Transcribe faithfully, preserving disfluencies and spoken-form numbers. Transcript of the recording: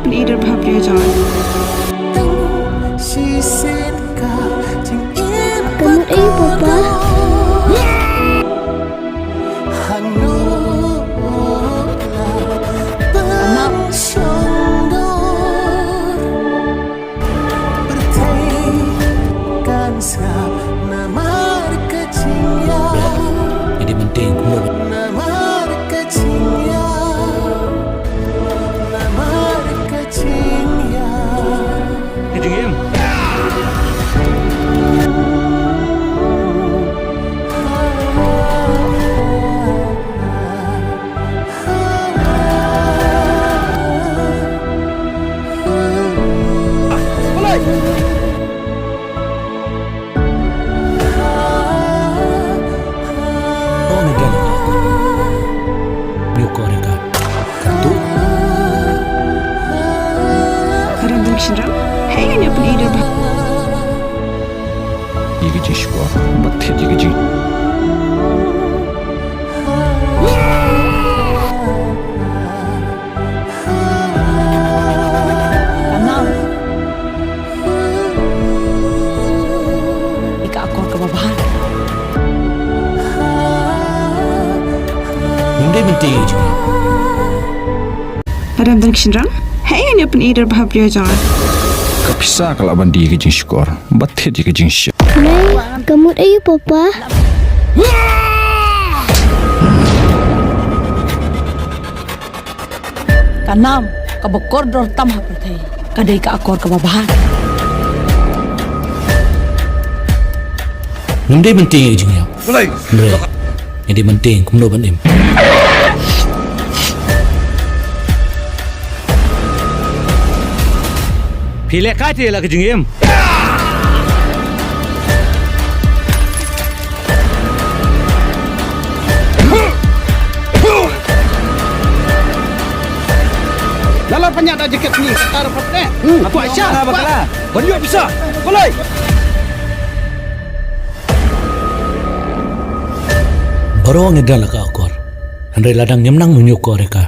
Pynïaid bha briew jong nga. Ka mut aïu, Papa? Pyrthei kan sngap namar ka jingïap. Ngi dei ban tieng kumno? Namar ka jingïap. Namar ka jingïap. Ka jingim. Ong ïa ka. Ngi ïoh kor ïa ka. Katto. Ka dang dang shynrang. Hei, ngi ïa pynïaid bha. Ïa ka jingshukor. Bad thied ïa ka jing. Ka nam. Ïa ka akor kaba bha. Ngim dei ban tieng ïa ka jingïap. Ka dang dang shynrang. Hei, ngi ïa pynïaid bha briew jong nga. Ka pisa ka lah ban die ïa ka jingshukor. Bad thied ïa ka jingshit. Mei, ka mut aïu, Papa? Ka nam kaba kordor tam ha pyrthei ka dei ka akor kaba bha. Ngim dei ban tieng ïa ka jingïap. Balei? Hynrei ngi dei ban tieng kumno ban im. Phi leh kai te la ka jingim. Lala panya da jaket ni, tar pat ne. Aku Aisha. Bakala, bakala. Ban ïoh bisa. Balei? Baroh ngi don la ka akor. Hynrei lada ngim nang ñiewkor ïa ka,